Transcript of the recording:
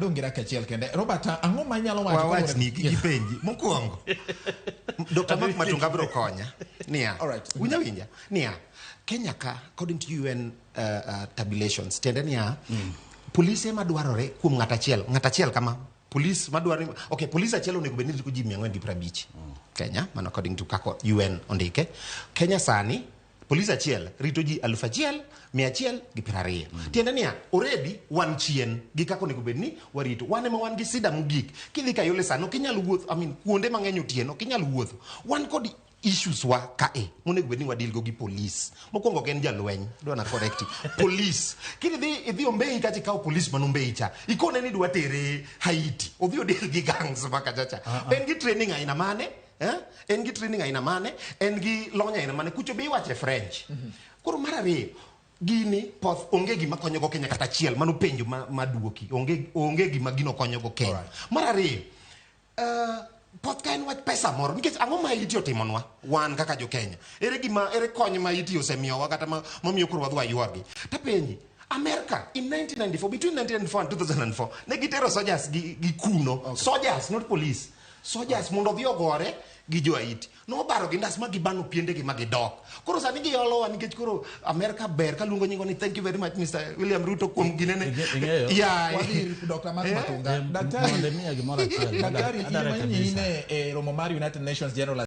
Wadong' gi dakika achiel kende. Robert, ang'o ma inyalo wacho? Wawachni gipenji. Mokwongo, Dr. Mark Matunga biro konya. Niya. All right. Winja winja. Niya. Kenya ka, according to UN tabulations, tiende niya, polise madwarore kuom ng'at achiel, ng'at achiel kama, polis madwarore, okay, polis achiel onego bed ni rito ji 450. Kenya, mano according to kako UN ondike. Kenya sani, Polis achiel rito ji 1120. Tiende niya, already wan chien gi kaka onego bed ni warito. Wan ema wan gi sida mogik. Kidhi Kayole sani ok inyal wuotho, I mean, kuonde mang'eny otieno ok inyal wuotho. Wan kod issues wa kae monego bed ni wadil go gi polis. Mokwongo ok en jalweny, adwa na correct. Polis. Kidhi idhi Ombei kacha ikawo polis man Ombei cha, ikone ni idwa tere Haiti, odhi odil gi gangs ma kacha cha. En gi training aina mane? Eh? En gi training aina mane? En gi lony aina mane? Kucho be iwache French. Koro mar ariyo, gini poth onge gima konyogo Kenya kata achiel. Mano penjo ma, ma duoki. Onge, onge gima gino konyogo Kenya. Mar ariyo, poth ka en wach pesa moro nikech ang'o ma Haiti otimonwa wan kaka jo Kenya? Ere gima ere kony ma Haiti osemiyowa kata ma, mamiyo koro wadhi wayuagi? Tapenji, America in 1994 between 1994 and 2004 ne gitero soldiers gi, gi kuno. Okay. Soldiers not police. Soldiers mondo odhi ogore gi jo Haiti. Nobaro gi ndas ma gibano piendegi ma gidok. Koro sani giolowa nikech koro America ber kaluongo nyingwa ni thank you very much Mr. William Ruto kuom ginene. Ing'eyo. Yeah. Wadhi ir Dr. Mark Matunga. Mondo Daktari, imiya gimoro achiel. Daktari, in Adare ma kabisa. in e romo mar United Nations General